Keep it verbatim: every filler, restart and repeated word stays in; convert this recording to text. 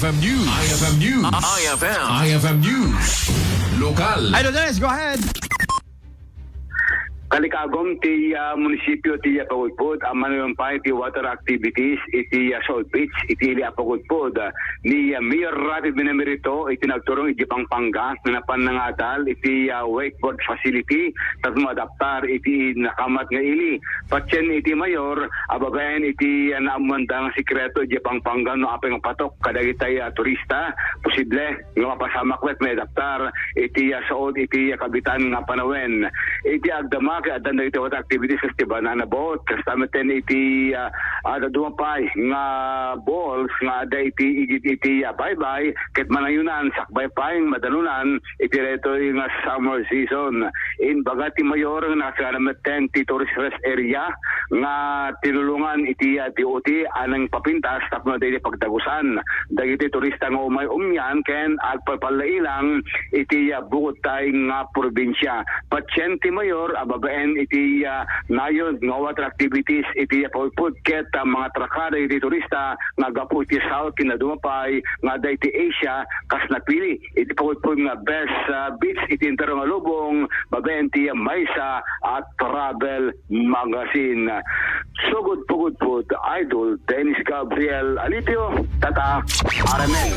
I F M News. I F M News. I F M. I F M News. Lokal. Idol Dennis, go ahead. Kalikagom ti, ah, munisipyo ti, ah, Pagudpud, a manayon pay ti water activities iti, ah, South Beach, iti ili a Pagudpud. Ni, ah, Mayor Rafi Benamerito iti nagturong iti Pampanga, napan nangadal iti, ah, wakeboard facility, tapno adaptar iti nakamat nga ili. Patien iti mayor, a babaen iti, ah, naammoanda nga sekreto iti Pampanga no apay nga patok kadagiti, ah, turista, posible nga mapasamak met maadaptar iti, ah, saod iti, ah, kabitan nga panawen. Iti agdama, ket addan dagiti water activities ket ti banana boat, kasta met iti, ah, ah, dadduma pay nga balls nga adda iti igid iti, ah, baybay, ket manayonan, sakbay pay nga madanunan iti daytoy nga summer season. Imbaga ti mayor nga nakasagana met ti tourist rest area nga tinulongan iti, ah, D O T a nangpapintas tapno adda iti pagdagusan dagiti turista nga umay umian ken agpalpallailang iti, ah, bukod tay nga probinsia. Patien ti mayor a babaen iti, ah, nayon nga water activities iti, ah, Pagudpud ket, ah, mangatrakada iti turista nga gapu iti South ken dadduma pay nga adda iti Asia, kas napili iti Pagudpud nga best, ah, beach iti entero nga lubong, babaen ti maysa a travel magazine. Sugod Pagudpud, Idol Dennis Gabriel Alipio, Tatak R M N.